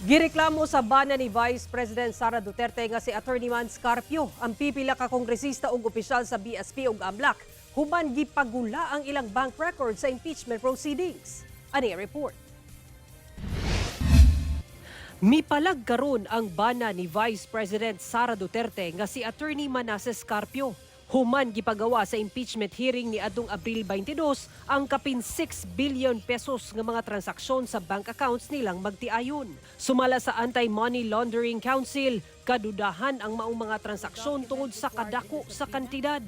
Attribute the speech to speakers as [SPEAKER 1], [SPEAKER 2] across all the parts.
[SPEAKER 1] Gireklamo sa bana ni Vice President Sara Duterte nga si Attorney Mans Carpio ang pipila ka kongresista ug opisyal sa BSP ug AMLAC human gipagula ang ilang bank records sa impeachment proceedings. Ani report. Mipalag karon ang bana ni Vice President Sara Duterte nga si Attorney Manases Carpio. Human gipagawa sa impeachment hearing ni adtong Abril 22 ang kapin 6 billion pesos nga mga transaksyon sa bank accounts nilang magtiayon. Sumala sa Anti-Money Laundering Council, kadudahan ang maong mga transaksyon tungod sa kadako sa kantidad.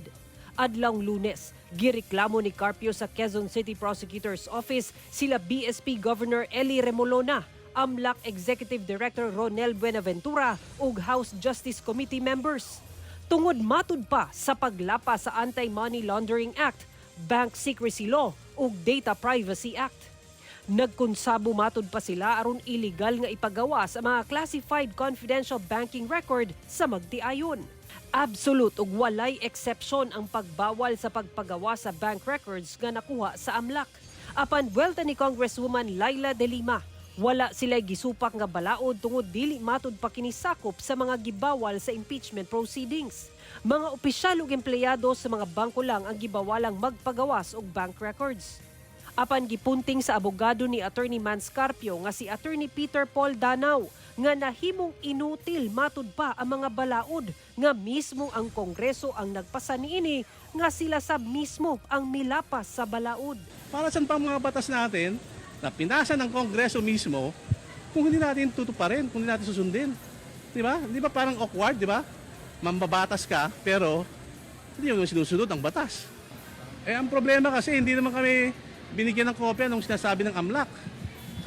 [SPEAKER 1] Adlawng Lunes, gireklamo ni Carpio sa Quezon City Prosecutor's Office sila BSP Governor Eli Remolona, AMLAC Executive Director Ronel Buenaventura ug House Justice Committee members. Tungod matud pa sa paglapa sa Anti-Money Laundering Act, Bank Secrecy Law ug Data Privacy Act. Nagkonsabo matud pa sila aron illegal nga ipagawa sa mga classified confidential banking record sa magtiayon. Absolute ug walay exception ang pagbawal sa pagpagawa sa bank records nga nakuha sa AMLAC. Apan buwelta ni Congresswoman Leila de Lima, wala sila gisupak nga balaod tungod dili matud pa kini sakop sa mga gibawal sa impeachment proceedings. Mga opisyal ug empleyado sa mga bangko lang ang gibawalang magpagawas og bank records. Apan gipunting sa abogado ni Attorney Mans Carpio nga si Attorney Peter Paul Danao nga nahimong inutil matud pa ang mga balaod nga mismo ang Kongreso ang nagpasa niini nga sila sab mismo ang milapas sa balaod.
[SPEAKER 2] Para saan pa ang mga batas natin na pinasa ng Kongreso mismo kung hindi natin tutuparin, kung hindi natin susundin? Di ba? Di ba parang awkward, di ba? Mambabatas ka, pero hindi mo sinusunod ang batas. Eh, ang problema kasi, hindi naman kami binigyan ng kopya nung sinasabi ng AMLAC.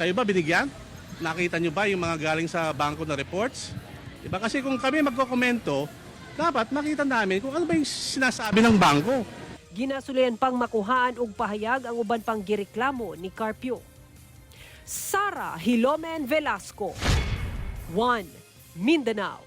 [SPEAKER 2] Kayo ba binigyan? Nakita nyo ba yung mga galing sa bangko na reports? Di ba? Kasi kung kami magkokomento, dapat makita namin kung ano ba yung sinasabi ng bangko.
[SPEAKER 1] Ginasulian pang makuhaan og pahayag ang uban pang gireklamo ni Carpio. Sara Hilomen Velasco, 1 Mindanao.